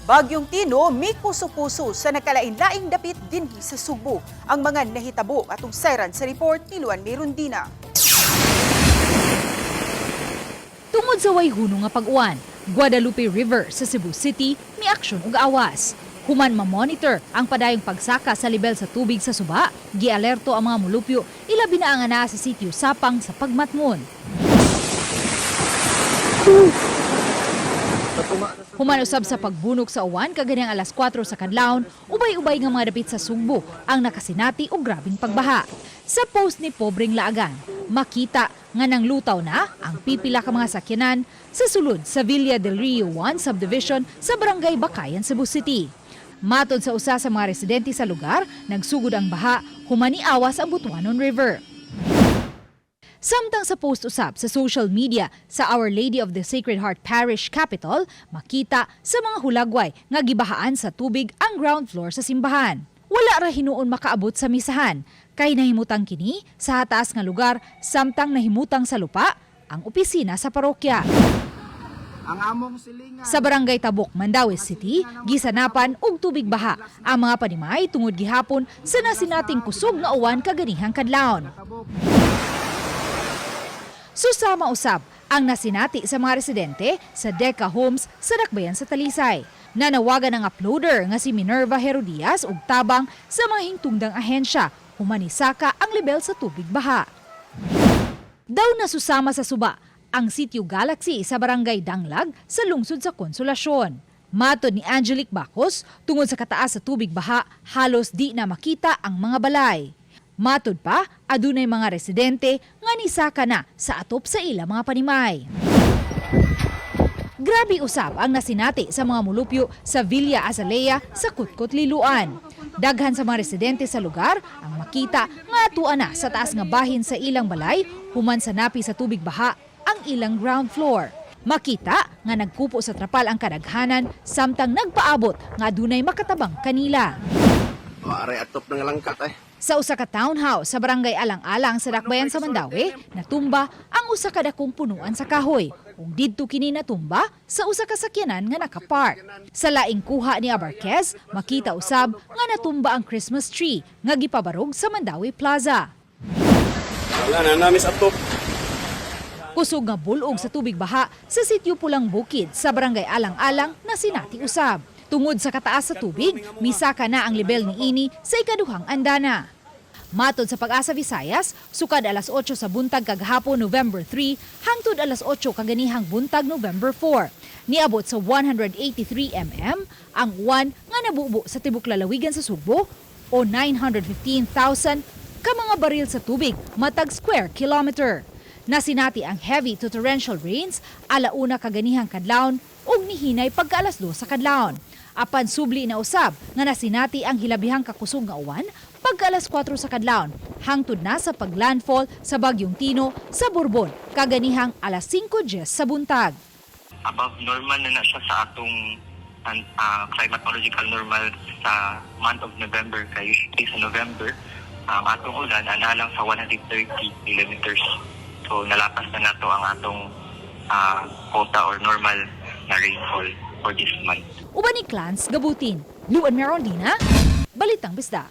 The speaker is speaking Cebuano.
Bagyong Tino mikuso-puso sa nakalain-laing dapit dinhi sa Sugbo. Ang mga nahitabo atong sayran sa report ni Luan Merundina. Tungod sa way hunong nga pag-uwan, Guadalupe River sa Cebu City miaksyon og awas. Human ma-monitor ang padayong pagsaka sa lebel sa tubig sa suba, gialerto ang mga mulupyo, ilabi na ang naa sa sitio Sapang sa Pagmatngon. Human usab sa pagbunok sa uwan kaganihang alas 4 sa kadlawon, ubay-ubay nga mga dapit sa Sugbo ang nakasinati og grabeng pagbaha. Sa post ni Pobreng Laagan, makita nga nang lutaw na ang pipila ka mga sakyanan sa sulod sa Villa del Rio 1 Subdivision sa Barangay Bacayan, Cebu City. Matod sa usa sa mga residente sa lugar, nagsugod ang baha human niawas ang Butuanon River. Samtang sa post usab sa social media sa Our Lady of the Sacred Heart Parish Capitol, makita sa mga hulagway nga gibahaan sa tubig ang ground floor sa simbahan. Wala ra hinuon makaabot sa misahan, kay nahimutang kini sa hataas nga lugar samtang nahimutang sa lupa ang opisina sa parokya. Ang among silingan. Sa Barangay Tabuk, Mandaue City, gisanapan og tubig baha ang mga panimay tungod gihapon sa nasinating kusog nga uwan kaganihang kadlawon. Susama usab ang nasinati sa mga residente sa Deca Homes sa Dakbayan sa Talisay. Nanawagan ang uploader nga si Minerva Herodias og tabang sa mga hingtungdang ahensya human nisaka ang lebel sa tubig baha. Daw nasusama sa suba ang Sitio Galaxy sa Barangay Danglag sa lungsod sa Konsolasyon. Matod ni Angelique Bacos, tungod sa kataas sa tubig baha, halos di na makita ang mga balay. Matod pa, adunay mga residente nga nisaka na sa atop sa ila mga panimay. Grabe usab ang nasinati sa mga mulupyo sa Villa Azalea sa Kutkot Liloan. Daghan sa mga residente sa lugar ang makita nga atua na sa taas nga bahin sa ilang balay human sa napi sa tubig baha ang ilang ground floor. Makita nga nagkupo sa trapal ang kadaghanan samtang nagpaabot nga adunay makatabang kanila. Maaray atop ng langkat eh. Sa usa ka townhouse sa Barangay Alang-alang sa Dakbayan sa Mandaue, natumba ang usa ka dakong punuan sa kahoy. Ug didto kini natumba sa usa ka sakyanan nga nakapark. Sa laing kuha ni Abarquez, makita usab nga natumba ang Christmas tree nga gipabarog sa Mandaue Plaza. Wala na namin sa atop. Kusog nga bulog sa tubig baha sa sitio Pulang Bukid sa Barangay Alang-alang na sinati usab. Tungod sa kataas sa tubig, misaka na ang lebel niini sa ikaduhang andana. Matod sa Pag-asa Visayas, sukad alas 8 sa buntag kagahapon November 3 hangtod alas 8 kaganihang buntag November 4. Niabot sa 183 mm ang uwan nga nabubo sa tibok lalawigan sa Sugbo o 915,000 ka mga baril sa tubig matag square kilometer. Nasinati ang heavy to torrential rains alauna kaganihang kadlawon ug nihinay pagka alas 2 sa kadlawon. Apan subli na usab nga nasinati ang hilabihang kakusog nga uwan pagka alas 4 sa kadlawon hangtod na sa paglandfall sa bagyong Tino sa Borbon kaganihang alas 5:10 sa buntag. Above normal na na siya sa atong climatological normal sa month of November, kay usually sa November ang atong ulan ana lang sa 130 millimeters, so nalapas na nato ang atong quota or normal na rainfall for this month. Uban ni Clans Gabutin, Luan Merondina, Balitang Bisdak.